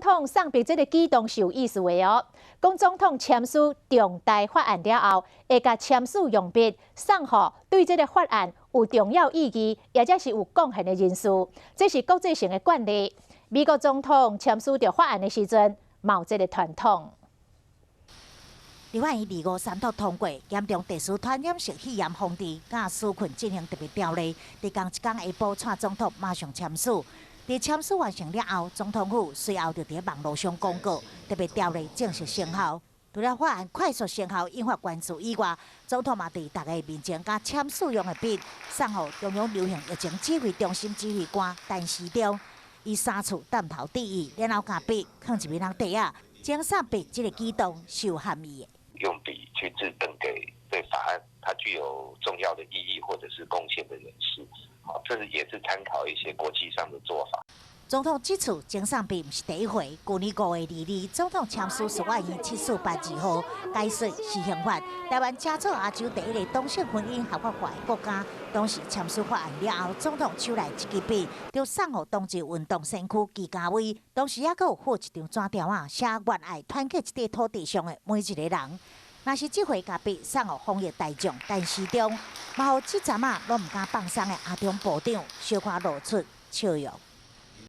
統送筆這个舉動是有意思的哦。講總統簽署重大法案了後，會共簽署用筆送予對這个法案有重要意義，抑者是有貢獻的人士，這是國際性的慣例。美國總統簽署著法案的時陣，嘛有這个傳統。立法院二五三讀通過嚴重特殊傳染性肺炎防治佮紓困振興特別條例，佇仝一工下晡，蔡總統馬上簽署。佇簽署完成了後，總統府隨後就佇網路上公告特別條例正式生效。除了法案快速生效引發關注以外，總統嘛佇大家面前共簽署用的筆送予中央流行疫情指揮中心指揮官陳時中，伊三次點頭致意，然後共筆囥入面袋仔，贈送筆這个舉動是有含義的。用筆去致贈給對法案它具有重要的意義或者是貢獻的人士，好，這是也是參考一些國際上的做法。總統這次贈送筆毋是第一回，舊年5月22日，總統簽署司法院748二號解說施行法，台灣成做亞洲第一个同性婚姻合法化的國家。當時簽署法案了後，總統手內這支筆就送予同志運動先驅祁家威，當時猶閣有附一張紙條仔，寫願愛團結這塊土地上的每一个人。若是這回共筆送予防疫大將陳時中，嘛予這陣仔攏毋敢放鬆的阿中部長，小可露出笑容。